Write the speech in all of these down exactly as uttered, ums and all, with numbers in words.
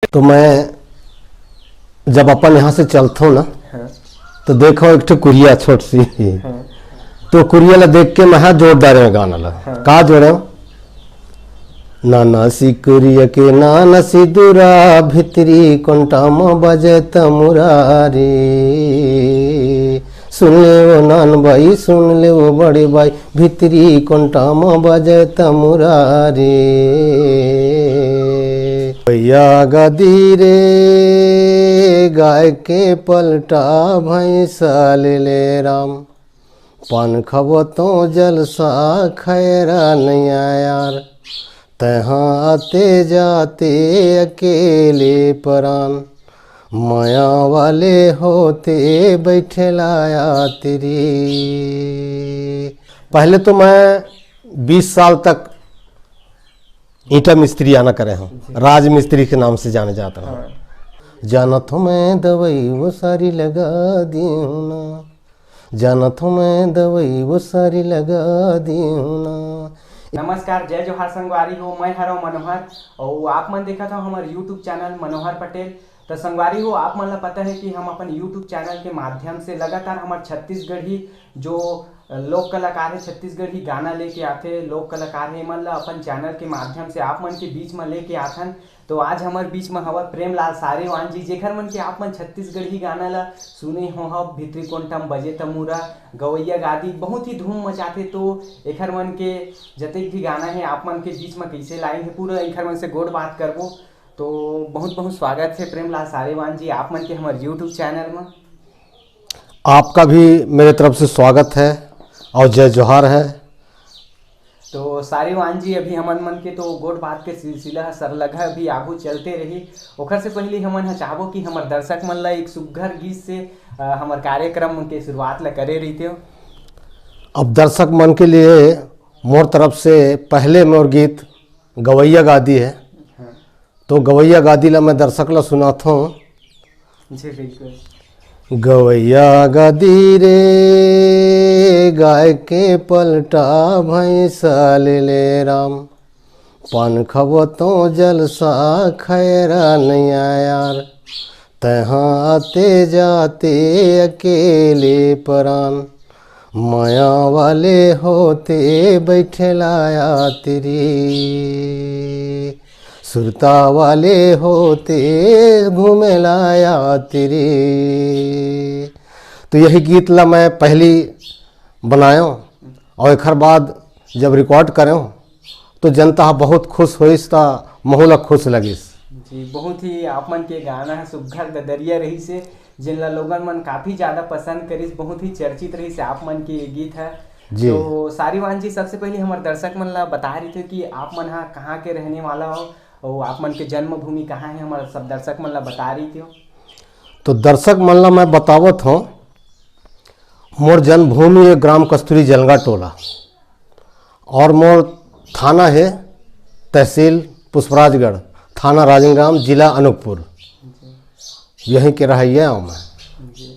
तो मैं जब अपन यहाँ से चलथों ना, हाँ। तो देखो एक ठो कुरिया छोट सी। हाँ। तो कुरिया ला देख के मैं हा जोड़ डारे गाना ला। हाँ। का जोड़े? नाना सिकुरिया के नाना सिदुरा, भितरी कोंटा म बजे तमुरा रे। सुन ले वो नान बाई, सुन ले वो बड़े बाई, भितरी कोंटा म बजे तमुरा रे। भैया गदी रे, गाय के पलटा भैंसा ले ले राम। पान खाबो तो जलसा, खैरा नैया यार। तैहा आते जाते अकेले परान, माया वाले होते बैठे लाया तेरी। पहले तो मैं बीस साल तक ईंटा मिस्त्री आना करे हूँ, जी। राज मिस्त्री के नाम से जाने जाता हूँ। हाँ। जानत हूँ मैं दवाई वो सारी लगा दी हूँ ना, जानत हूँ मैं दवाई वो सारी लगा दी हूँ ना। नमस्कार, जय जोहार संगवारी हो, मैं हरव मनोहर अउ आप मन देखत हव हमर YouTube चैनल मनोहर पटेल। त संगवारी हो, आप मन ला पता है कि हम अपन YouTube चैनल के माध्यम से लगातार हमर छत्तीसगढ़ी जो लोक कलाकार है, छत्तीसगढ़ी गाना लेके आथे, लोक कलाकार है, एमन ला अपन चैनल के माध्यम से आप मन के बीच में लेके आथन। तो आज हमर बीच में हवय प्रेमलाल सारेवान जी, जेखर मन के आप मन छत्तीसगढ़ी गाना ला सुने हो हव, भितरी कोंटा म बजे तमूरा, गवैया गादी बहुत ही धूम मचाथे। तो एखर मन के जतेक भी गाना है आप मन के बीच में कैसे लाइन है, पूरा एखर मन से गोठ बात करबो। तो बहुत बहुत स्वागत है प्रेमलाल सारेवान जी आप मन के हमर YouTube चैनल में। आपका भी मेरे तरफ से स्वागत है और जय जोहार है। तो सारेवान जी, अभी हमन मन के तो गोठ बात के सिलसिला ह सरलघा अभी आगू चलते रही। ओखर से पहले हमन ह चाहबो कि हमर दर्शक मन ला एक सुग्घर गीत से, अ, हमर कार्यक्रम के शुरुआत ला करे रहिते हो। अब दर्शक मन के लिए मोर तरफ से पहले मोर गीत गवैया गादी है। हाँ। तो गवैया गादी ला मैं दर्शक ला सुनात हूँ। जी, बिल्कुल। गवैया गादी रे, गाय के पलटा भैंसा ले ले राम। पान खाबो तो जलसा, खैरा नैया यार। तैहा आते जाते अकेले परान, माया वाले होते बैठे लाया तेरी। सुरता वाले होते घूमे लाया तेरी। तो यही गीत ला मैं पहली बनायो और एखर बाद जब रिकॉर्ड करें तो जनता बहुत खुश होइस, त महू ला खुश लगिस। जी, बहुत ही आप मन के गाना है सुग्घर ददरिया रही से, जेन ला लोगन मन काफी ज्यादा पसंद करिस, बहुत ही चर्चित रही से आप मन के ये गीत है। जी। तो सारीवान जी, सबसे पहले हमर दर्शक मन ला बता रही थे कि आप मन हा कहाँ के रहने वाला हो और आप मन के जन्मभूमि कहाँ है, हमर सब दर्शक मन ला बता रही थे। तो दर्शक मन ला मैं बतावत हूँ, मोर जन्मभूमि है ग्राम कस्तूरी जलंगा टोला और मोर थाना है तहसील पुष्पराजगढ़, थाना राजनांदगांव, जिला अनूपपुर। यहीं के रहइया हूँ मैं। जी।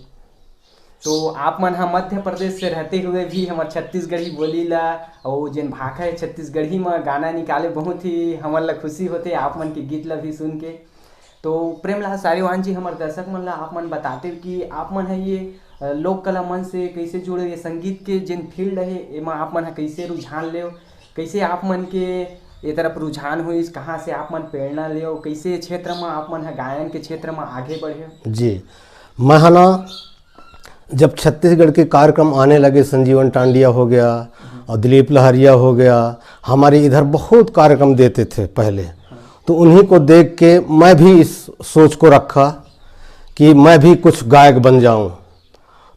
तो आप मन ह मध्य प्रदेश से रहते हुए भी हमर छत्तीसगढ़ी बोली ला और जेन भाखा है छत्तीसगढ़ी में गाना निकाले, बहुत ही हमन ला खुशी होते आप मन के गीत ला भी सुन के। तो प्रेमलाल सारीवान जी, हमर दर्शक मन ला आप मन बताते कि आप मन ह ये, अ, लोक कला मन से कैसे जुड़े, ये संगीत के जेन फील्ड हे, एमा आप मन ह कैसे रुझान लेव, कैसे आप मन के ये तरफ रुझान होइस, कहाँ से आप मन प्रेरणा लेव, कैसे क्षेत्र म आप मन ह गायन के क्षेत्र म आगे बढ़े? जी, मैं ह ना, जब छत्तीसगढ़ के कार्यक्रम आने लगे, संजीवन टांडिया हो गया और दिलीप लहरिया हो गया, हमारे इधर बहुत कार्यक्रम देते थे पहले, तो उन्हीं को देख के मैं भी इस सोच को रखा कि मैं भी कुछ गायक बन जाऊं।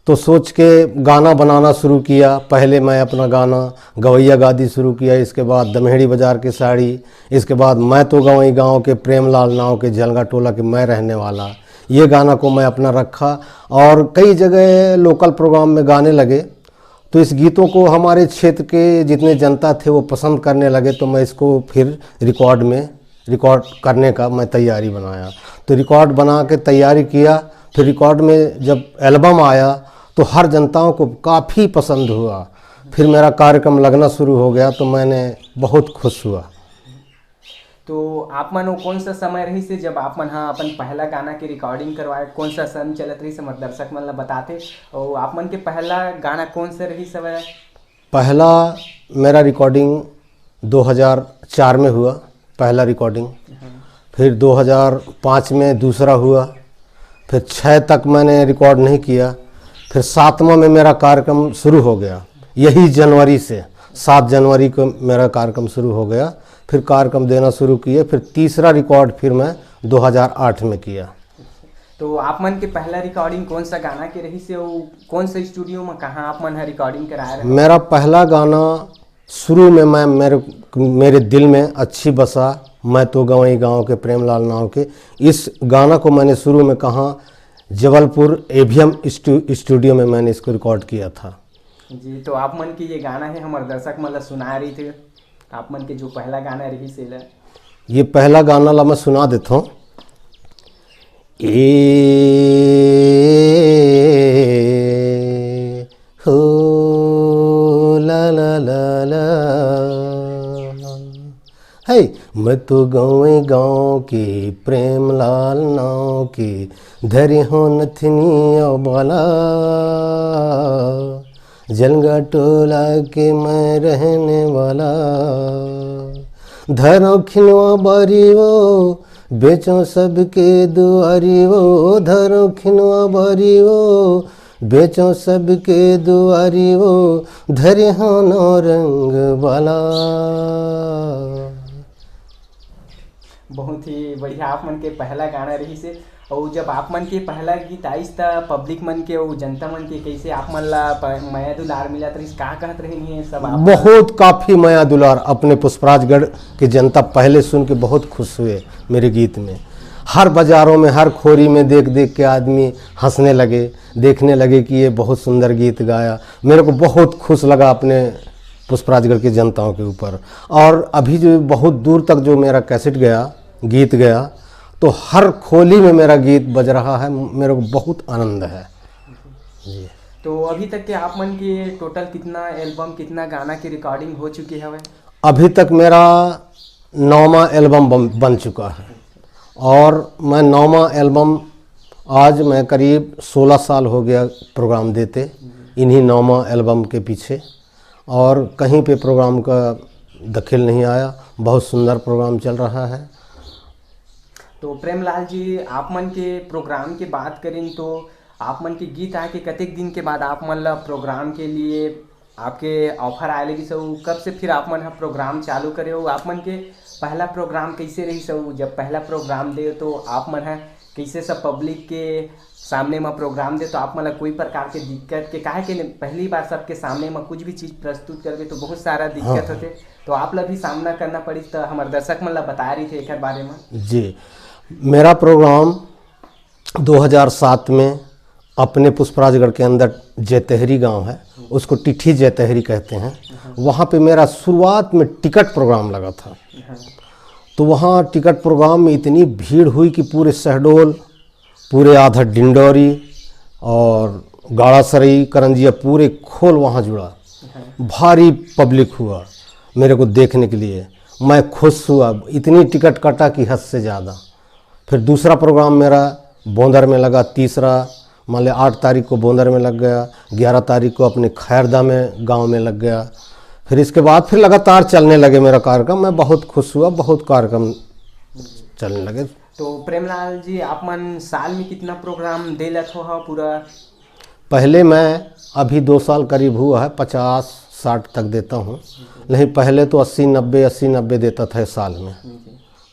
तो सोच के गाना बनाना शुरू किया। पहले मैं अपना गाना गवैया गादी शुरू किया, इसके बाद दमेहड़ी बाजार की साड़ी, इसके बाद मैं तो गवई गांव के प्रेमलाल नाव के जलंगा टोला के मैं रहने वाला, ये गाना को मैं अपना रखा और कई जगह लोकल प्रोग्राम में गाने लगे। तो इस गीतों को हमारे क्षेत्र के जितने जनता थे वो पसंद करने लगे, तो मैं इसको फिर रिकॉर्ड में, रिकॉर्ड करने का मैं तैयारी बनाया। तो रिकॉर्ड बना के तैयारी किया, फिर रिकॉर्ड में जब एल्बम आया तो हर जनताओं को काफ़ी पसंद हुआ। फिर मेरा कार्यक्रम लगना शुरू हो गया तो मैंने बहुत खुश हुआ। तो आप मन वो कौन सा समय रहिस हे जब आप मन ह अपन पहला गाना के रिकॉर्डिंग करवाए, कौन सा सन चलत रहिस, हमर दर्शक मन ला बताते। और आप मन के पहला गाना कौन सा रहिस हवय? पहला मेरा रिकॉर्डिंग दो हज़ार चार में हुआ, पहला रिकॉर्डिंग। हाँ। फिर दो हज़ार पाँच में दूसरा हुआ, फिर छः तक मैंने रिकॉर्ड नहीं किया, फिर सातवां में मेरा कार्यक्रम शुरू हो गया। यही जनवरी से, सात जनवरी को मेरा कार्यक्रम शुरू हो गया। फिर कार्यक्रम देना शुरू किए, फिर तीसरा रिकॉर्ड फिर मैं दो हज़ार आठ में किया। तो आप मन के पहला रिकॉर्डिंग कौन सा गाना के रहिस हे, वो कौन सा स्टूडियो में, कहाँ आप मन ह रिकॉर्डिंग कराए रहे? मेरा पहला गाना शुरू में मैं, मेरे, मेरे दिल में अच्छी बसा, मैं तो गंवई गांव के, प्रेमलाल नाव के, इस गाना को मैंने शुरू में कहाँ, जबलपुर एवीएम स्टू-, स्टूडियो में मैंने इसको रिकॉर्ड किया था। जी, तो आप मन के ये गाना हे, हमर दर्शक मन ला सुनाए रहिथे, आप मन के जो पहला गाना रहिस हे ला। ये पहला गाना ला मैं सुना देता हूँ। ए हो ला ला ला ला। हे, मैं तो गंवई गांव के, प्रेमलाल नाव के, धरे हो नथनी अउ बाला। जलगा टोला के मैं रहने वाला। धरो खिनवा बारी वो, बेचो सबके दुआरी वो। धरो खिनवा बारी वो, बेचो सबके दुआरी वो, धरे हो नौ रंग वाला। बहुत ही बढ़िया आप मन के पहला गाना रहिस हे। अउ जब आप मन के पहला गीत आइस, त पब्लिक मन के, अउ जनता मन के कैसे आप मन ला प-, मया दुलार मिलत रहिस, का कहत रहिन हे सब आप मन? बहुत, काफ़ी मया दुलार। अपने पुष्पराजगढ़ के जनता पहले सुन के बहुत खुश हुए मेरे गीत में। हर बाज़ारों में, हर खोरी में देख देख के आदमी हंसने लगे, देखने लगे कि ये बहुत सुंदर गीत गाया। मेरे को बहुत खुश लगा अपने पुष्पराजगढ़ की जनताओं के ऊपर। और अभी जो बहुत दूर तक जो मेरा कैसेट गया, गीत गया, तो हर खोली में मेरा गीत बज रहा है। मेरे को बहुत आनंद है। जी। तो अभी तक के आप मन के टोटल कितना एल्बम, कितना गाना की रिकॉर्डिंग हो चुकी हवे? अभी तक मेरा नौवां एल्बम बन, बन चुका है। और मैं नौवां एल्बम, आज मैं करीब सोलह साल हो गया प्रोग्राम देते, इन्हीं नौवां एल्बम के पीछे। और कहीं पे प्रोग्राम का दखल नहीं आया। बहुत सुंदर प्रोग्राम चल रहा है। तो प्रेमलाल जी, आप मन के प्रोग्राम के बात करें तो आप मन के गीत आके कतेक दिन के बाद आप मन ला प्रोग्राम के लिए आपके ऑफर आए लगिस, अउ कब से फिर आप मन ह प्रोग्राम चालू करे हो? आप मन के पहला प्रोग्राम कैसे रहिस, अउ जब पहला प्रोग्राम दे तो आप मन ह कैसे सब पब्लिक के सामने म प्रोग्राम दे, तो आप मन ला कोई प्रकार के दिक्कत के, काहे के पहली बार सबके सामने म कुछ भी चीज प्रस्तुत करबे तो बहुत सारा दिक्कत हाँ, हाँ। होथे, तो आप ला भी सामना करना पड़िस, तो हमर दर्शक मन ला बताए रहिथे एकर बारे म। जी, मेरा प्रोग्राम दो हज़ार सात में अपने पुष्पराजगढ़ के अंदर जैतहरी गांव है, उसको टिठी जैतहरी कहते हैं। हाँ। वहाँ पे मेरा शुरुआत में टिकट प्रोग्राम लगा था। हाँ। तो वहाँ टिकट प्रोग्राम में इतनी भीड़ हुई कि पूरे शहडोल, पूरे आधा डिंडौरी और गाड़ासरई, करंजिया, पूरे खोल वहाँ जुड़ा। हाँ। भारी पब्लिक हुआ मेरे को देखने के लिए। मैं खुश हुआ, इतनी टिकट कटा कि हद से ज़्यादा। फिर दूसरा प्रोग्राम मेरा बोंदर में लगा, तीसरा, मान ले, आठ तारीख को बोंदर में लग गया, ग्यारह तारीख को अपने खैरदा में गांव में लग गया। फिर इसके बाद फिर लगातार चलने लगे मेरा कार्यक्रम। मैं बहुत खुश हुआ, बहुत कार्यक्रम चलने लगे। तो प्रेमलाल जी, आप मन साल में कितना प्रोग्राम दे लेत हो हा पूरा? पहले मैं, अभी दो साल करीब हुआ है, पचास साठ तक देता हूँ। नहीं, पहले तो अस्सी नब्बे, अस्सी नब्बे देता था साल में। जी।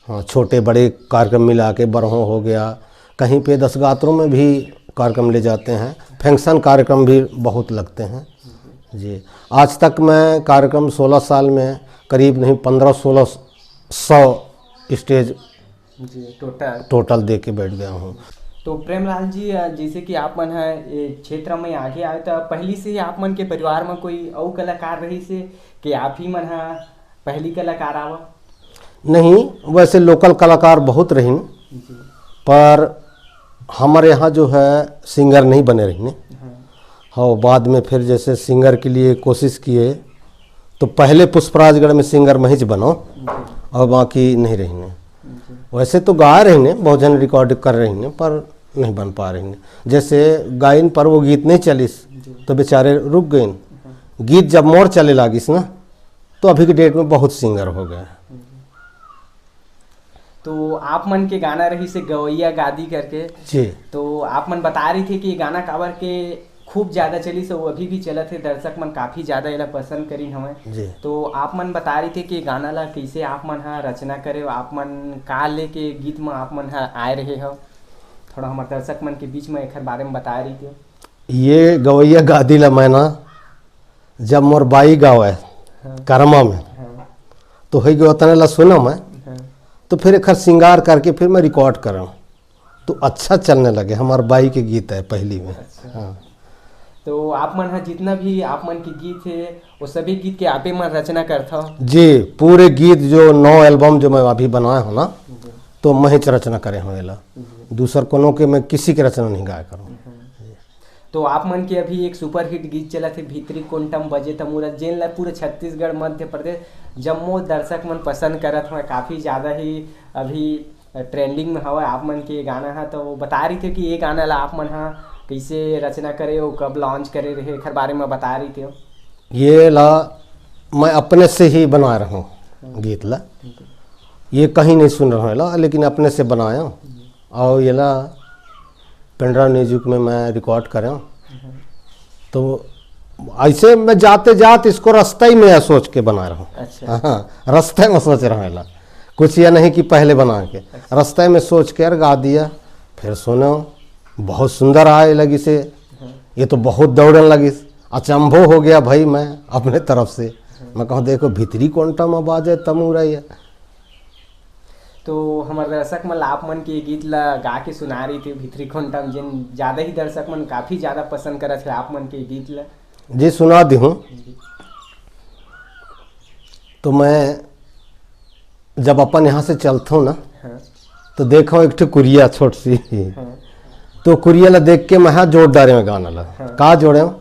हाँ, छोटे बड़े कार्यक्रम मिला के, बरहों हो गया, कहीं पे दसगात्रों में भी कार्यक्रम ले जाते हैं, फंक्शन कार्यक्रम भी बहुत लगते हैं। जी, आज तक मैं कार्यक्रम सोलह साल में करीब नहीं पन्द्रह सोलह सौ स्टेज जी, टोटल। टोटल दे के बैठ गया हूँ। तो प्रेमलाल जी, अ, जैसे कि आप मन ह ये क्षेत्र में आगे आए, तो पहली से ही आप मन के परिवार में कोई अउ कलाकार रहिस हे कि आप ही मन ह पहली कलाकार आवा? नहीं, वैसे लोकल कलाकार बहुत रहिन, जी। पर हमारे यहाँ जो है सिंगर नहीं बने रहिन। हाँ। हाँ, बाद में फिर जैसे सिंगर के लिए कोशिश किए, तो पहले पुष्पराजगढ़ में सिंगर मैं ही बनो। जी। और बाकी नहीं रहिने। वैसे तो गा रहिने, बहुत झन रिकॉर्ड कर रहिने, पर नहीं बन पा रहिने। जैसे गायन पर वो गीत नहीं चलिस, तो बेचारे रुक गइन। गीत जब मोर चले लागिस ना, तो अभी के डेट में बहुत सिंगर हो गए। तो आप मन के गाना रहिसे गवैया गादी करके। जी। तो आप मन बता रही थे कि ये गाना काबर के खूब ज्यादा चलिस, वो अभी भी चलत हे, दर्शक मन काफी ज्यादा एला पसंद करिन हवय। जी। तो आप मन बता रही थे कि ये गाना ला कैसे आप मन हा रचना करे, आप मन का लेके गीत में आप मन हा आए रहे हो, थोड़ा हमारे दर्शक मन के बीच में एखर बारे में बता रही थे। ये गवैया गादी ला मैं ना, जब मोर बाई गावे हाँ। करमा में, हाँ। तो होई गयो तने ला सुना मैं, हाँ। तो फिर एखर श्रृंगार करके फिर मैं रिकॉर्ड करूँ, तो अच्छा चलने लगे। हमार बाई के गीत है पहली में। अच्छा। हाँ। तो आप मन हा जितना भी आप मन के गीत है, वो सभी गीत के आपे मन रचना करथव? जी, पूरे गीत जो नौ एल्बम जो मैं अभी बनाया हूँ ना, तो मैं ही रचना करे हूँ एला। दूसर कोनो के मैं किसी के रचना नहीं गाया करूँ। तो आप मन के अभी एक सुपरहिट गीत चलत हे भीतरी कोंटम बजे तमूरा, जेन ला पूरे छत्तीसगढ़, मध्य प्रदेश जम्मो दर्शक मन पसंद करत हवय, काफी ज्यादा ही अभी ट्रेंडिंग में हवय आप मन के गाना हा। तो बता रही थे कि ये गाना ला आप मन हा कैसे रचना करे हो, कब लॉन्च करे रहे, एखर बारे में बता रही थे। ये ला मैं अपने से ही बना रहा हूँ गीत ला। ये कहीं नहीं सुन रहा हूँ ला, लेकिन अपने से बनाया हूँ। और ये ला पेंड्रा म्यूजिक में मैं रिकॉर्ड करें। तो ऐसे मैं जाते जात इसको रास्ते ही में सोच के बना रहा हूँ। अच्छा। हाँ, रास्ते में सोच रहा हूँ ला। कुछ यह नहीं कि पहले बना के, रास्ते में सोच के और गा दिया। फिर सुनो, बहुत सुंदर आए लगिसे। ये तो बहुत दौड़न लगिस। अचंभो हो गया भाई मैं अपने तरफ से। मैं कहूँ, देखो, भीतरी कोंटा में बाजे तमूरा ये। तो हमर दर्शक मन ला आप मन के ये गीत ला गा के सुना रही थी भीतरी कोंटा में, जिन ज्यादा ही दर्शक मन काफी ज्यादा पसंद करत हे आप मन के गीत ला। जी, सुना दी हूँ। तो मैं जब अपन यहाँ से चलता हूँ ना, हाँ। तो देखा हूँ एक ठो कुरिया छोट सी। हाँ। तो कुरिया ला देख के मैं हाथ जोड़ डारे में गाना ला। हाँ। का जोड़े हो?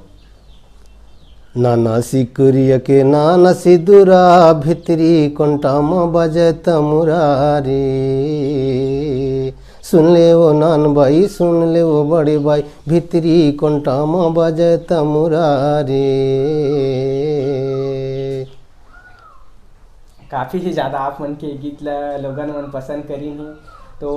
नाना सिकुरिया के नाना सिदुरा, भितरी कोंटा म बजे तमुरा रे। सुन ले वो नान बाई, सुन ले वो बड़े बाई, भितरी कोंटा म बजे तमुरा रे। काफी ही ज्यादा आप मन के गीत ला लोगन मन पसंद करिन हे। तो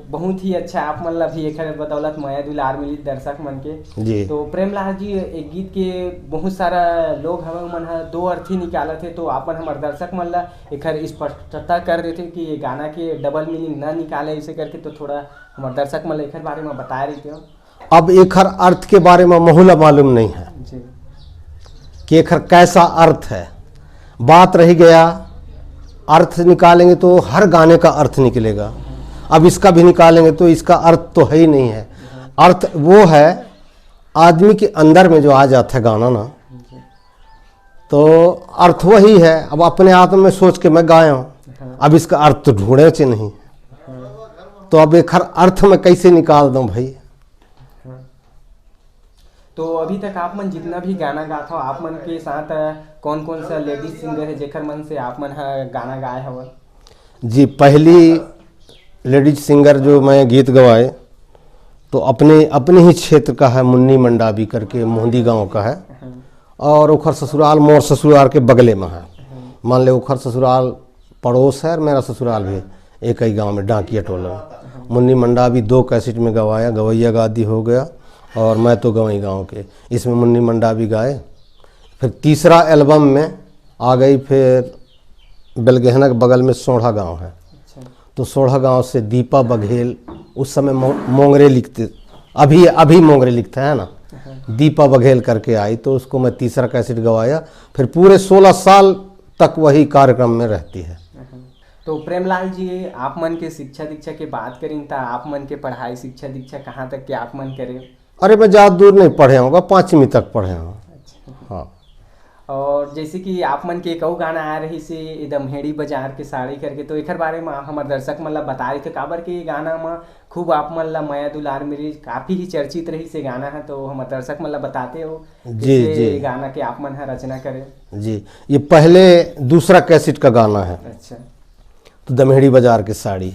बहुत ही अच्छा, आप मन ला भी एखर बदौलत मया दुलार मिली दर्शक मन के। जी। तो प्रेमलाल जी, एक गीत के बहुत सारा लोग हवे, मन ह दो अर्थी निकालत हे, तो आप मन हमर दर्शक मन ला एखर स्पष्टता कर देते कि ये गाना के डबल मीनिंग ना निकाले, इसे करके तो थोड़ा हमर दर्शक मन ला एखर बारे में बताए रहिते हो। अब एखर अर्थ के बारे में महू ला मालूम नहीं है जी। कि एखर कैसा अर्थ है। बात रही गया, अर्थ निकालेंगे तो हर गाने का अर्थ निकलेगा। अब इसका भी निकालेंगे तो इसका अर्थ तो है ही नहीं है। अर्थ वो है, आदमी के अंदर में जो आ जाता है गाना ना, तो अर्थ वही है। अब अपने आत्म में सोच के मैं गाया हूँ, अब इसका अर्थ तो ढूंढे से नहीं, तो अब एखर अर्थ मैं कैसे निकाल दूँ भाई? तो अभी तक आप मन जितना भी गाना गात हो, आप मन के साथ कौन कौन सा लेडीज सिंगर है जेकर मन से आप मन ह गाना गाए हव? जी, पहली लेडीज सिंगर जो मैं गीत गवाए, तो अपने, अपने ही क्षेत्र का है, मुन्नी मंडावी करके मोहदी गांव का है। और ओखर ससुराल मोर ससुराल के बगले में है। मान ले, ओखर ससुराल पड़ोस है और मेरा ससुराल भी एक ही गांव में, डाकिया टोला में। मुन्नी मंडावी दो कैसेट में गवाया, गवैया गादी हो गया और मैं तो गवई गांव के, इसमें मुन्नी मंडावी गाए। फिर तीसरा एल्बम में आ गई फिर बेलगहना के बगल में सोढ़ा गांव है, अच्छा। तो सोढ़ा गांव से दीपा बघेल, उस समय मो-, मोंगरे लिखते, अभी, अभी मोंगरे लिखता है ना, दीपा बघेल करके आई, तो उसको मैं तीसरा कैसेट गवाया। फिर पूरे सोलह साल तक वही कार्यक्रम में रहती है। तो प्रेमलाल जी, आप मन के शिक्षा दीक्षा के बात करिन, त आप मन के पढ़ाई शिक्षा दीक्षा कहाँ तक के आप मन करे? अरे, मैं ज़्यादा दूर नहीं पढ़े हूँ, पाँचवीं तक पढ़े हूँ। अच्छा। हाँ। और जैसे कि आप मन के एक अउ गाना आए रहिसे, एकदम हेड़ी बाजार के साड़ी करके, तो एखर बारे में हमर दर्शक मन ला बता रही थे, काबर के ये गाना में खूब आप मन ला मया दुलार मिली, काफी ही चर्चित रहिसे गाना है, तो हमर दर्शक मन ला बताते हो जी, कैसे जी। ये गाना के आप मन ह रचना करे। जी, ये पहले दूसरा कैसेट का गाना है। अच्छा। तो दम्हेड़ी बाजार के साड़ी,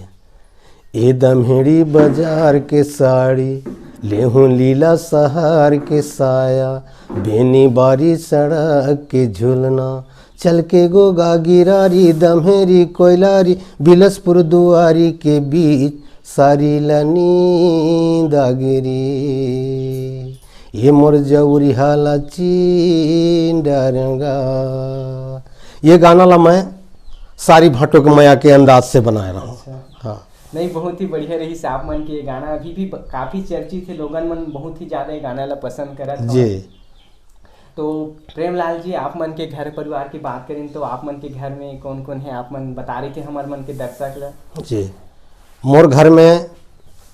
ए दम्हेड़ी बाजार के साड़ी, लेहूं लीला सहार के साया, बेनी बारी सड़क के झुलना, चल के गोगा गिरारी, दम्हेड़ी कोइलारी, बिलसपुर दुआरी के बीच, सारी ला नींद आ गिरी, ये मोर जौरी हाला चीन डारंगा। ये गाना ला मैं सारी भाटो के मया के अंदाज से बनाए रहा हूँ। अच्छा। हाँ। नहीं, बहुत ही बढ़िया रहिस आप मन के ये गाना, अभी भी ब-, काफी चर्चित हे, लोगन मन बहुत ही ज्यादा ये गाना ला पसंद करत हवय। जी। तो प्रेमलाल जी, आप मन के घर परिवार की बात करें तो आप मन के घर में कौन कौन है, आप मन बता रहे थे हमारे मन के दर्शक ला। जी, मोर घर में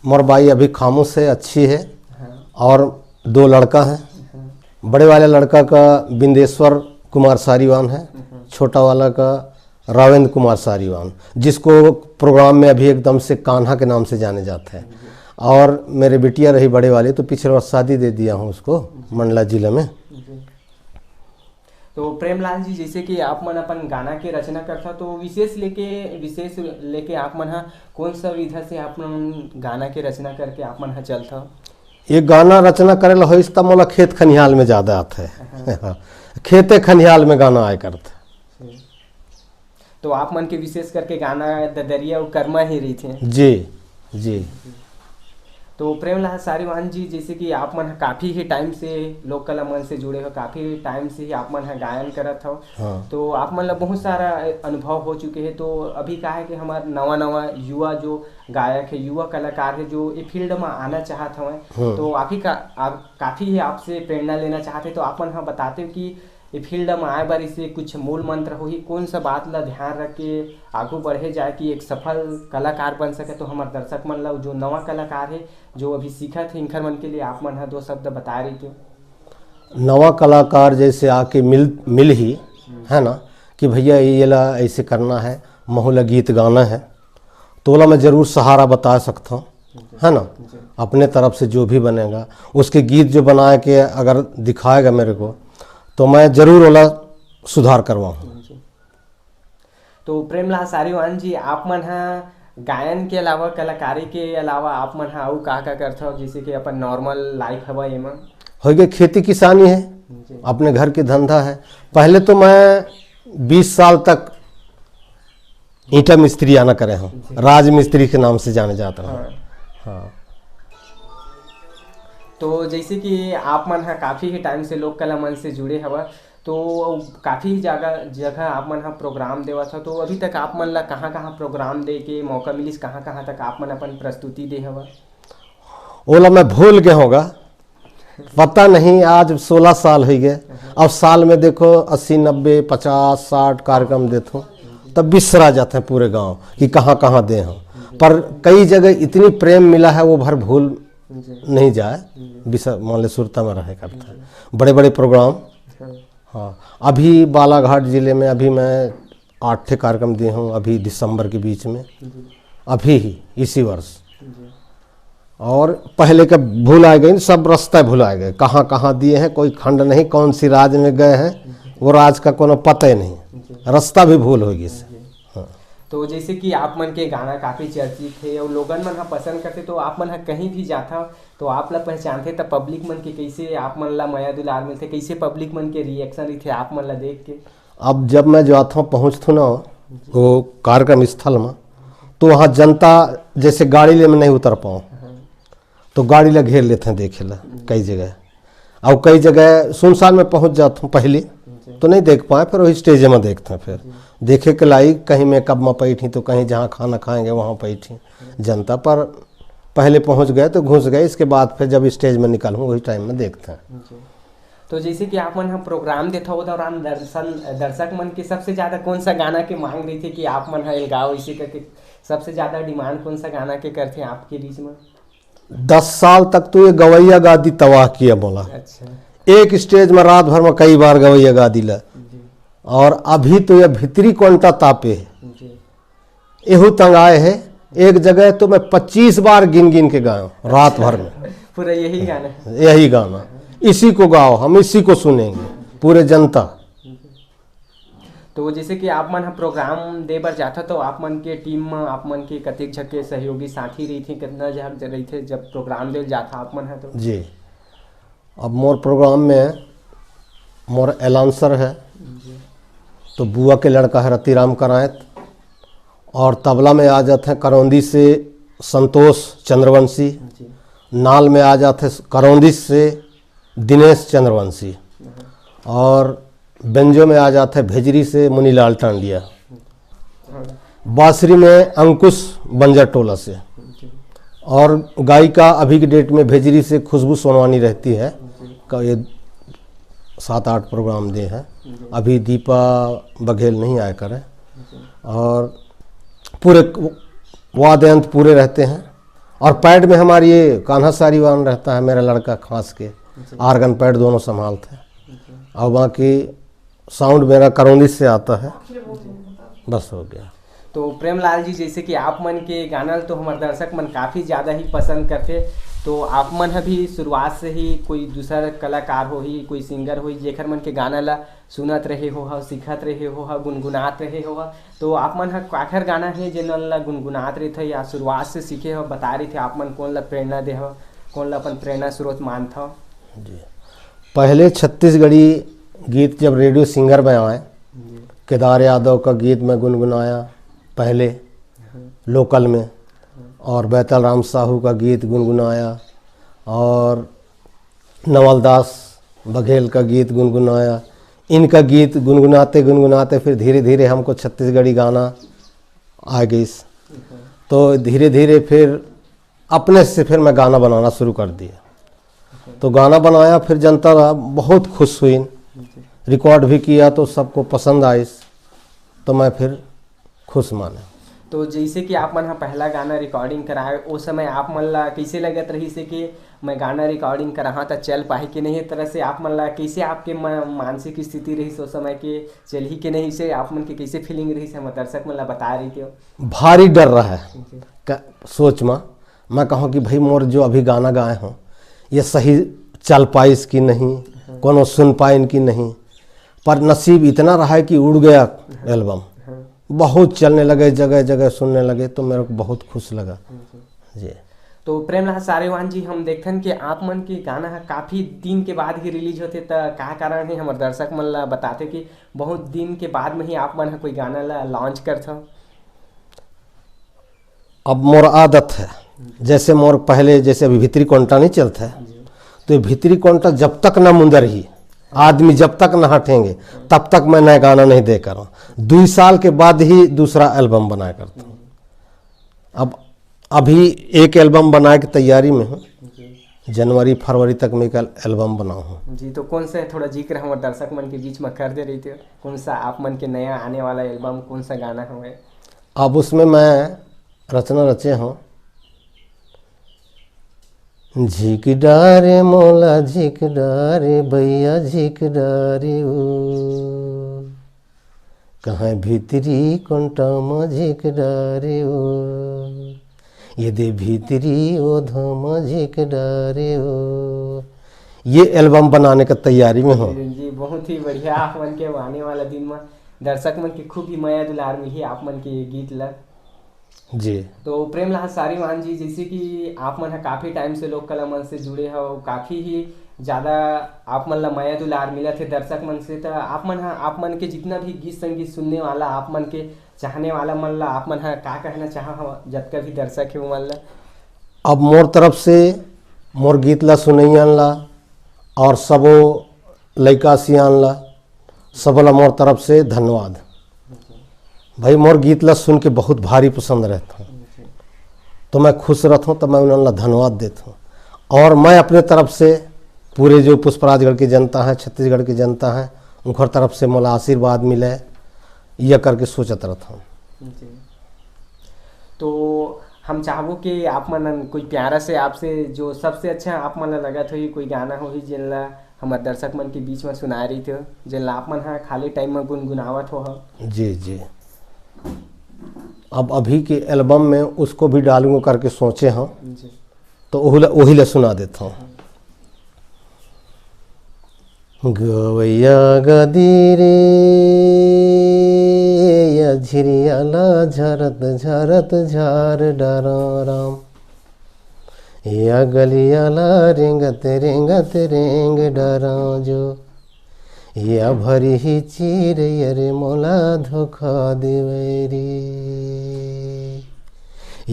मोर बाई अभी खामोश है, अच्छी है। हाँ। और दो लड़का है। हाँ। बड़े वाले लड़का का बिंदेश्वर कुमार सारीवान है, हाँ। छोटा वाला का रावेंद्र कुमार सारीवान, जिसको प्रोग्राम में अभी एकदम से कान्हा के नाम से जाने जाते हैं। और मेरे बिटिया रही बड़े वाली, तो पिछले वर्ष शादी दे दिया हूँ उसको, मंडला जिले में। जी। तो प्रेमलाल जी, जैसे कि आप मन अपन गाना के रचना करथा, तो विशेष लेके, विशेष लेके आप मन हा कौन सा विधा से आप मन गाना के रचना करके आप मन हा चलथा? ये गाना रचना करे ला होइस त मोला खेत खनिहाल में ज्यादा आथे। हाँ। खेते खनिहाल में गाना आए करथे। जी। तो आप मन के विशेष करके गाना ददरिया अउ करमा ही रहिथे। जी, जी। तो प्रेमलाल सारीवान जी, जैसे कि आप मन ह काफी ही टाइम से लोक कला मन से जुड़े हो, काफी टाइम से ही आप मन ह गायन करत हो, हाँ। तो आप मन ला बहुत सारा अनुभव हो चुके हैं। तो अभी का है कि हमार नवा नवा युवा जो गायक है, युवा कलाकार है, जो ये फील्ड में आना चाहत हवं, हाँ। तो आप ही का, आप काफी ही आपसे प्रेरणा लेना चाहते, तो आप मन ह बताते हो कि ये फील्ड में आए बर इसे कुछ मूल मंत्र होही, कौन सा बात ला ध्यान रख के आगू बढ़े जाए कि एक सफल कलाकार बन सके? तो हमार दर्शक मन ला, जो नवा कलाकार है, जो अभी सीखत है, इनकर मन के लिए आप मन ह दो शब्द बताए रहिते। नवा कलाकार जैसे आके मिल, मिल ही, है ना, कि भैया ये ला ऐसे करना है, महू ला गीत गाना है, तो ओला मैं जरूर सहारा बता सकता हूँ, है ना, जी। अपने तरफ से जो भी बनेगा, उसके गीत जो बना के अगर दिखाएगा मेरे को, तो मैं जरूर ओला सुधार करवाऊँ। जी। तो प्रेमलाल सारीवान जी, आप मन ह गायन के अलावा, कलाकारी के अलावा आप मन ह अउ का का करथव, जैसे कि अपन नॉर्मल लाइफ हवय एमा? होइगे खेती किसानी है, जी। अपने घर के धंधा है। पहले तो मैं बीस साल तक ईंटा मिस्त्री आना करे हूँ, जी। राज मिस्त्री के नाम से जाने जाता हूँ। हाँ। हाँ। तो जैसे कि आप मन ह काफी ही टाइम से लोक कला मन से जुड़े हवय, तो काफी ही जगह, जगह आप मन ह प्रोग्राम देवत हव, तो अभी तक आप मन ला कहाँ-कहाँ प्रोग्राम दे के मौका मिलिस, कहाँ-कहाँ तक आप मन अपन प्रस्तुति दे हवय? ओला मैं भूल गए होगा, पता नहीं, आज सोलह साल हो गए। अब साल में देखो, अस्सी, नब्बे, पचास, साठ कार्यक्रम देथों, तब बिसरा जाते हैं पूरे गांव कि कहाँ-कहाँ दे हों। पर कई जगह इतनी प्रेम मिला है, वो भर भूल जी। नहीं जाए, जी। बिसर, मान ले, सुरता में रहे करता है। जी। बड़े-बड़े प्रोग्राम। हाँ। हाँ, अभी बालाघाट जिले में अभी मैं आठ ठे कार्यक्रम दिए हूँ अभी दिसंबर के बीच में, जी। अभी ही इसी वर्ष। जी। और पहले का भुलाए गए, सब रास्ता भुलाए गए, कहाँ कहाँ दिए हैं, कोई खंड नहीं, कौन सी राज्य में गए हैं, जी। वो राज्य का कोनो पता ही नहीं, जी। रास्ता भी भूल हो गई से। जी। हाँ। तो जैसे कि आप मन के गाना काफी चर्चित है और लोगन मन ह पसंद करते, तो आप मन ह कहीं भी जाथा, तो आप ला पहचानथे, त पब्लिक मन के कैसे आप मन ला मया दुलार मिलथे, कैसे पब्लिक मन के रिएक्शन रहिथे आप मन ला देख के? अब जब मैं जाथों, पहुँचथों ना वो कार्यक्रम स्थल में, तो वहाँ जनता जैसे गाड़ी ले में नहीं उतर पाऊँ, तो गाड़ी ला घेर लेते हैं देखे ला कई जगह। और कई जगह सुनसान में पहुँच जाथों पहले, तो नहीं देख पाए, फिर वही स्टेज में देखते हैं। फिर देखे के लाई कहीं मेकअप में बैठी, तो कहीं जहाँ खाना खाएंगे वहाँ बैठी जनता। पर पहले पहुँच गए तो घुस गए, इसके बाद फिर जब स्टेज में निकलूँ वही टाइम में देखते हैं। जी। तो जैसे कि आप मन ह प्रोग्राम देथव, ओ दौरान दर्शन, दर्शक मन के सबसे ज्यादा कौन सा गाना के मांग रहिथे कि आप मन ह गाओ, इसी करके सबसे ज्यादा डिमांड कौन सा गाना के करथे आपके बीच में? दस साल तक तो ये गवैया गादी तबाह किया बोला। अच्छा। एक स्टेज में रात भर में कई बार गवैया गादी ला। जी। और अभी तो ये भीतरी कोंटा तापे है। जी। एहू तंग आए है। एक जगह तो मैं पच्चीस बार गिन गिन के गायो रात भर में। पूरा यही गाना है। यही गाना, इसी को गाओ, हम इसी को सुनेंगे, पूरे जनता। तो जैसे कि आप मन ह प्रोग्राम दे बर जाथा, तो आप मन के टीम म आप मन के कतेक झन के सहयोगी साथी रहिथे, कितना झन रहिथे जब प्रोग्राम दे जाथा आप मन ह तो? जी, अब मोर प्रोग्राम में मोर अनाउंसर है, जी। तो बुआ के लड़का है रतिराम करायत, और तबला में आ जाते हैं करौंदी से संतोष चंद्रवंशी, जी। नाल में आ जाते हैं करौंदी से दिनेश चंद्रवंशी, और बेंजो में आ जाते हैं भेजरी से मुनीलाल टांडिया, बांसुरी में अंकुश बंजर टोला से, और गायिका अभी की डेट में भेजरी से खुशबू सोनवानी रहती है। का ये सात आठ प्रोग्राम दे हैं। अभी दीपा बघेल नहीं आया करे। और पूरे वाद्य यंत्र पूरे रहते हैं। और पैड में हमारी ये कान्हा सारीवान रहता है, मेरा लड़का खास के, आर्गन पैड दोनों संभालते हैं। और बाकी साउंड मेरा करौंदी से आता है। बस हो गया। तो प्रेमलाल जी, जैसे कि आप मन के गाना ल तो हमर दर्शक मन काफ़ी ज़्यादा ही पसंद करथे, तो आप मन ह भी शुरुआत से ही कोई दूसर कलाकार होही, कोई सिंगर होही, जेखर मन के गाना ला सुनत रहे हो ह, सीखत रहे हो ह, गुनगुनात रहे हो ह, तो आप मन ह काखर गाना हे जेन ला गुनगुनात रहिथो या शुरुआत से सीखे हो, बता रहिथे, आप मन कोन ला प्रेरणा दे हो, कोन ला अपन प्रेरणा स्रोत मानथो? जी, पहले छत्तीसगढ़ी गीत जब रेडियो सिंगर में आए, जी। केदार यादव का गीत मैं गुनगुनाया पहले, हाँ। लोकल में, हाँ। और बैतल राम साहू का गीत गुनगुनाया, और नवलदास बघेल का गीत गुनगुनाया। इनका गीत गुनगुनाते गुनगुनाते फिर धीरे धीरे हमको छत्तीसगढ़ी गाना आ गई। हाँ। तो धीरे धीरे फिर अपने से फिर मैं गाना बनाना शुरू कर दिया। तो गाना बनाया, फिर जनता बहुत खुश हुई, जी। रिकॉर्ड भी किया तो सबको पसंद आइस, तो मैं फिर खुश माने। तो जैसे कि आप मन ह पहला गाना रिकॉर्डिंग कराए, ओ समय आप मन ला कैसे लगत रहिस हे कि मैं गाना रिकॉर्डिंग कराहा त चल पाही कि नहीं? ए तरह से आप मन ला कैसे, आपके म-, मानसिक स्थिति रहिस ओ समय के, चलही कि नहीं, से आप मन के कैसे फीलिंग रहिस हे, हमर दर्शक मन ला बता रहिथो? भारी डर रहा है। जी। का सोच में मैं कहूँ कि भाई, मोर जो अभी गाना गाए हों, ये सही चल पाइस कि नहीं, हाँ। कोनो सुन पाइन कि नहीं, पर नसीब इतना रहा है कि उड़ गया हाँ। एल्बम। हाँ। बहुत चलने लगे, जगह जगह सुनने लगे, तो मेरे को बहुत खुश लगा। हाँ जी। जी। तो प्रेमलाल सारीवान जी, हम देखथन कि आप मन के गाना ह काफ़ी दिन के बाद ही रिलीज होथे, त का कारण हे? हमर दर्शक मन ला बताथे कि बहुत दिन के बाद में ही आप मन ह कोई गाना ला लॉन्च करथव। अब मोर आदत है, जैसे मोर पहले, जैसे अभी भीतरी कोंटा नहीं चलता है, तो ये भीतरी कोंटा जब तक ना मुंदरही, आदमी जब तक ना हटेंगे, तब तक मैं नया गाना नहीं दे कर रहा हूँ। दो साल के बाद ही दूसरा एल्बम बनाया करता हूँ। अब अभी एक एल्बम बनाए की तैयारी में हूँ, जनवरी फरवरी तक मैं एक एल्बम बनाऊँ हूँ। जी, तो कौन सा, थोड़ा जिक्र हमर दर्शक मन के बीच में कर दे रहिथो, कौन सा आप मन के नया आने वाला एल्बम, कौन सा गाना हवे? अब उसमें मैं रचना रचे हों। झिक डारे मोला, झिक डारे भैया, झिक डारे ओ, कहाँ भीतरी कोंटा म झिक डारे ओ, ये दे भीतरी ओधा म झिक डारे ओ। ये एल्बम बनाने का तैयारी में हूँ। जी, बहुत ही बढ़िया। आप मन के आने वाला दिन में दर्शक मन के खूब ही मया दुलार मिलही आप मन के ये गीत ला। जी। तो प्रेमलाल सारीवान जी, जैसे कि आप मन ह काफ़ी टाइम से लोक कला मन से जुड़े हव, काफ़ी ही ज़्यादा आप मन ला मया दुलार मिलत हे दर्शक मन से, त आप मन ह, आप मन के जितना भी गीत संगीत सुनने वाला, आप मन के चाहने वाला मन ला आप मन ह का कहना चाहव, जतका भी दर्शक हे वो मन ला? अब मोर तरफ से मोर गीत ला सुनइया ला और सबो लइका सियान ला, सबो ला मोर तरफ से धन्यवाद। भाई, मोर गीत ला सुन के बहुत भारी पसंद रहता हूँ, तो मैं खुश रहता हूँ, तो मैं उन्होंने ला धन्यवाद देता हूँ। और मैं अपने तरफ से पूरे जो पुष्पराजगढ़ की जनता है, छत्तीसगढ़ की जनता है, उनकर तरफ से मोला आशीर्वाद मिले, यह करके सोचत रहता हूँ। जी। तो हम चाहबो कि आप मन कोई प्यारा से, आपसे जो सबसे अच्छा आप मन ला लगत होही, कोई गाना होही, जेन ला हमर दर्शक मन के बीच में सुनाए रहिथो, जेन ला आप मन ह खाली टाइम में गुनगुनावत हो ह। जी, जी। अब अभी के एल्बम में उसको भी डालूंगा करके सोचे हूँ, जी। तो वही ला, वही ला सुना देता हूँ। गवैया गदी रे, या झिरिया ला झरत झरत झार डरंव राम। या गलिया ला रेंगत रेंगत रेंग डरंव जो। या भरी ही चिरैया रे मोला धोखा देवय रे।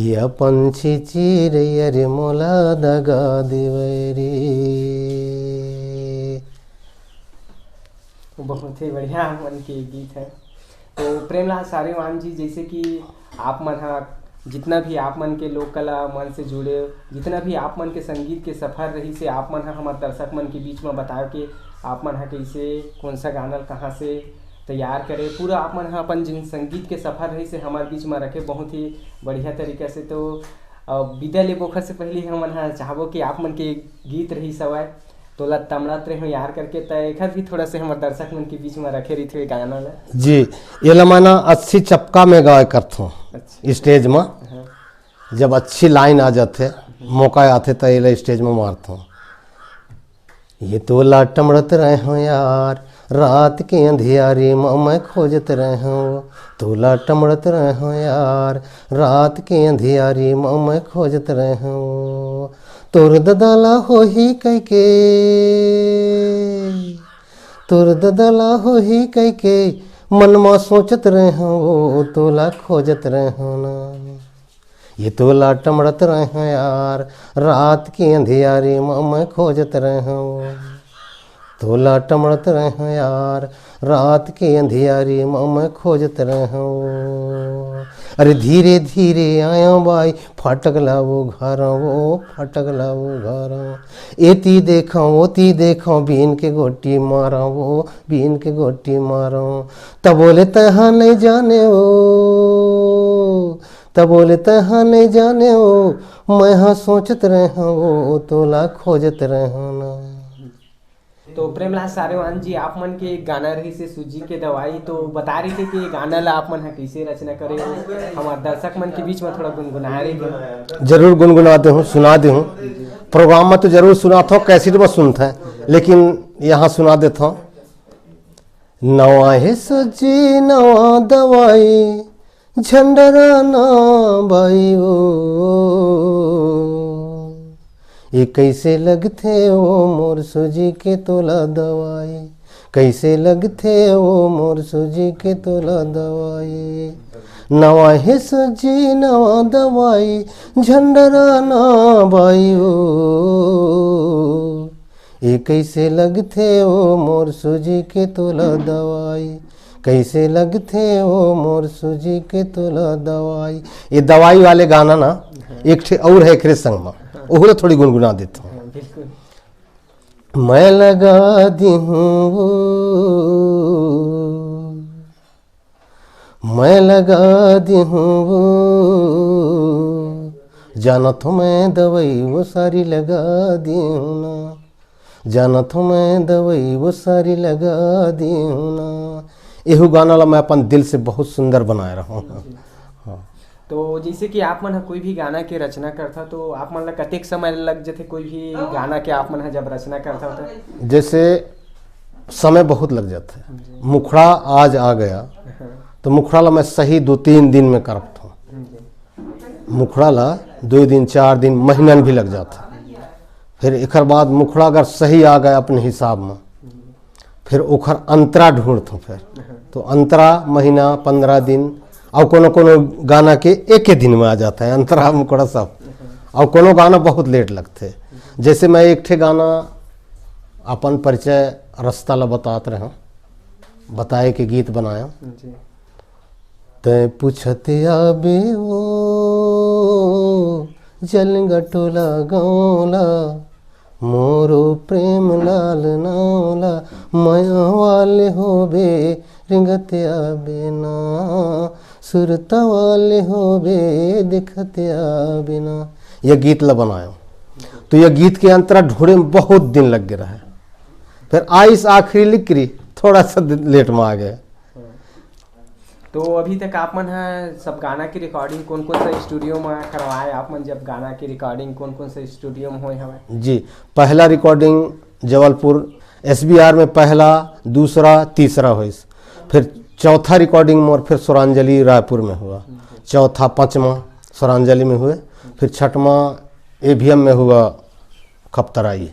या पंछी चिरैया रे मोला दगा देवय रे। बहुत ही बढ़िया आप मन के गीत है। तो प्रेमलाल सारेवान जी, जैसे कि आप मन हा जितना भी आप मन के लोक कला मन से जुड़े, जितना भी आप मन के संगीत के सफर रहिसे, आप मन हा हमर दर्शक मन के बीच में बताओ कि आप मन हा कैसे, कौन सा गाना ल कहाँ से तैयार करे, पूरा आप मन हा अपन जिन संगीत के सफर रहिसे हमर बीच में रखे बहुत ही बढ़िया तरीका से। तो अ, विदा लेबो ओखर से पहले हमन हा चाहबो कि आप मन के गीत रहिस हवय, तोला तमड़त रहेंव यार करके, त एखर भी थोड़ा से हमर दर्शक मन के बीच में रखे रहिथे गाना ला। जी, ये ला मैं ना अच्छी चपका में गाय करथों। अच्छा। स्टेज में हाँ। जब अच्छी लाइन आ जाथे, मौका आथे, त ये ला स्टेज में मारथों। ये तोला टमड़त रहेंव यार, रात के अंधियारी म मैं खोजत रहेंव। तोला टमड़त रहेंव यार, रात के अंधियारी म मैं खोजत रहेंव। तोर ददा ला होही कहिके, तोर ददा ला होही कहिके, मन म सोचत रहेंव, तोला खोजत रहेंव ना। ये तोला टमड़त रहेंव यार, रात के अंधियारी म मैं खोजत रहेंव। तोला टमड़त रहेंव यार, रात के अंधियारी म मैं खोजत रहेंव। अरे धीरे धीरे आया बाई, फाटक ला उघारा वो, फाटक ला उघारा। एती देखा, ओती देखा, बीन के गोटी मारा वो, बीन के गोटी मारा। तबो ले तैहा नहीं जाने वो, तबो ले तैहा नहीं जाने वो, मैं हा सोचत रहेंव वो, तोला खोजत रहेंव ना। तो प्रेमलाल सारेवान जी, आप मन के एक गाना रहिसे सूजी के दवाई, तो बता रहिसे कि ये गाना ला आप मन हा कैसे रचना करे हो, हमार दर्शक मन के बीच में थोड़ा गुनगुनाए रहिसे। जरूर गुनगुना देहूँ, सुना देहूँ। प्रोग्राम में तो जरूर सुनाथों, कैसेट में सुनथें, लेकिन यहाँ सुना देथों। नवा हे सूजी नवा दवाई, झंडरा ना बाई ओ। ये कैसे लगथे ओ मोर सूजी के तोला दवाई, कैसे लगथे ओ मोर सूजी के तोला दवाई। नवा हे सूजी नवा दवाई, झंडरा ना बाई ओ। ये कैसे लगथे ओ मोर सूजी के तोला दवाई, कैसे लगथे ओ मोर सूजी के तोला दवाई। ये दवाई वाले गाना ना, एक ठे और है एकरे संग में, ओहू ला थोड़ी गुनगुना देथों। हाँ, बिल्कुल। मैं लगा दिहूँ वो, मैं लगा दिहूँ वो, जानथों मैं दवाई वो सारी लगा दिहूँ ना, जानथों मैं दवाई वो सारी लगा दिहूँ ना। एहू गाना ला मैं अपन दिल से बहुत सुंदर बनाए रहेंव। हाँ। तो जैसे कि आप मन ह कोई भी गाना के रचना करथा, तो आप मन ला कतेक समय लग जथे कोई भी गाना के आप मन ह जब रचना करथा, तो? जैसे समय बहुत लग जाथे। जी। मुखड़ा आज आ गया, हाँ। तो मुखड़ा ला मैं सही दो तीन दिन में करथों। जी। मुखड़ा ला दो दिन, चार दिन, महीनन भी लग जाथे। फिर एकर बाद मुखड़ा अगर सही आ गया अपने हिसाब में, फिर ओखर अंतरा ढूंढथों। फिर तो अंतरा महीना, पंद्रह दिन, और कोनो कोनो गाना के एके दिन में आ जाता है अंतरा मुखड़ा सब। और कोनो गाना बहुत लेट लगथे। जैसे मैं एक ठे गाना अपन परिचय रस्ता ला बतात रहेंव, बताए के गीत बनाएंव। जी। तैं पूछत आबे ओ जलंगा टोला गाँव ला, मोरो प्रेम लाल नाव ला, मया वाले होबे रिंगत आबे ना, सुरता वाले होबे दिखत आबे ना। ये गीत ला बनाएंव, तो ये गीत के अंतरा ढूंढे में बहुत दिन लग गए रहे। फिर आइस आखिरी लिकरी, थोड़ा सा दिन लेट में आ गए। तो अभी तक आप मन ह सब गाना के रिकॉर्डिंग कौन कौन सा स्टूडियो में करवाए? आप मन जब गाना के रिकॉर्डिंग कौन कौन सा स्टूडियो में होए हवय? जी, पहला रिकॉर्डिंग जबलपुर एस बी आर में पहला, दूसरा, तीसरा होइस। फिर चौथा रिकॉर्डिंग मोर फिर स्वरांजलि रायपुर में हुआ, चौथा, पांचवा स्वरांजलि में हुए, फिर छठवां ए वी एम में हुआ खपतराई,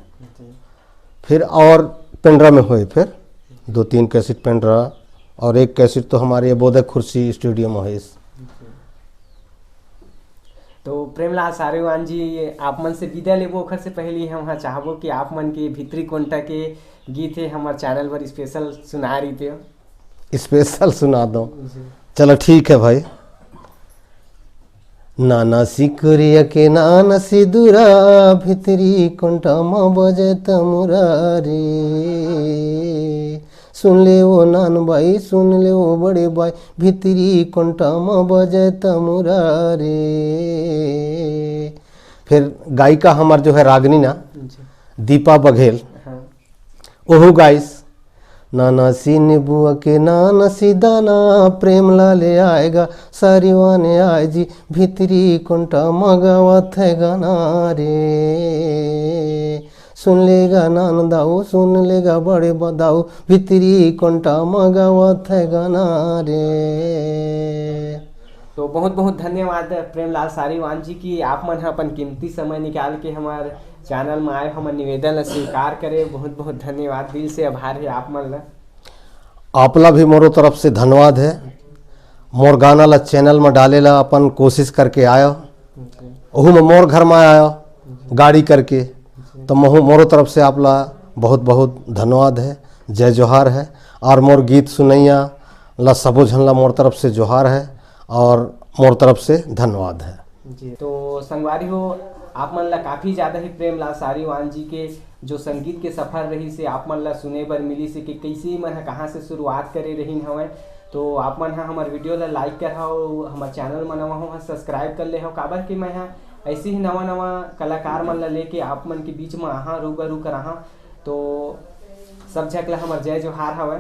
फिर और पेंड्रा में हुए, फिर दो तीन कैसेट पेंड्रा, और एक कैसेट तो हमारे ये बोधक खुर्सी स्टूडियो में हुए। तो प्रेमलाल सारीवान जी, आप मन से विदा लेबो, ओखर से पहले हम हा चाहबो कि आप मन के भीतरी कोंटा के गीत हे हमर चैनल पर स्पेशल सुना रही थे। स्पेशल सुना दो। चलो ठीक है भाई। नाना सिकुरिया के नाना सिदुरा, भितरी कोंटा म बजे तमुरा रे। सुन ले वो नान बाई, सुन ले वो बड़े बाई, भितरी कोंटा म बजे तमुरा रे। फिर गायिका हमार जो है रागनी ना, दीपा बघेल, हाँ। ओहू गाइस। नाना सी नींबुआ के नाना सी दाना, प्रेम लाले आएगा सारीवान आए जी, भितरी कोंटा मगावत है गाना रे। सुन लेगा नान दाऊ, सुन लेगा बड़े दाऊ, भितरी कोंटा मगावत है गाना रे। तो बहुत बहुत धन्यवाद प्रेमलाल सारीवान जी कि आप मन ह अपन कीमती समय निकाल के हमार चैनल में आए, हमर निवेदन ला स्वीकार करे। बहुत बहुत धन्यवाद, दिल से आभार है आप मन ला। आपला भी मोरो तरफ से धन्यवाद है। मोर गाना ला चैनल में डाले ला अपन कोशिश करके आयो, ओहू में मोर घर में आयो गाड़ी करके, तो महू मोरो तरफ से आपला बहुत बहुत धन्यवाद है, जय जोहार है। और मोर गीत सुनैया ला सबो झन ला मोर तरफ से जोहार है और मोर तरफ से धन्यवाद है। जी, तो संगवारी हो, आप मन ला काफी ज्यादा ही प्रेमलाल सारीवान जी के जो संगीत के सफर रही से आप मन ला सुने बर मिली से कि कैसे मन ह कहाँ से शुरुआत करे रहीन हवय। तो आप मन ह हमर वीडियो ला लाइक कर हव, हमर चैनल म नवा हो सब्सक्राइब कर ले हव, काबर कि मैं ह ऐसे ही नवा नवा कलाकार मन ला लेके आप मन के बीच म आहा, रूबरू कराहा। तो सब झक ला हमर जय जोहार हवय।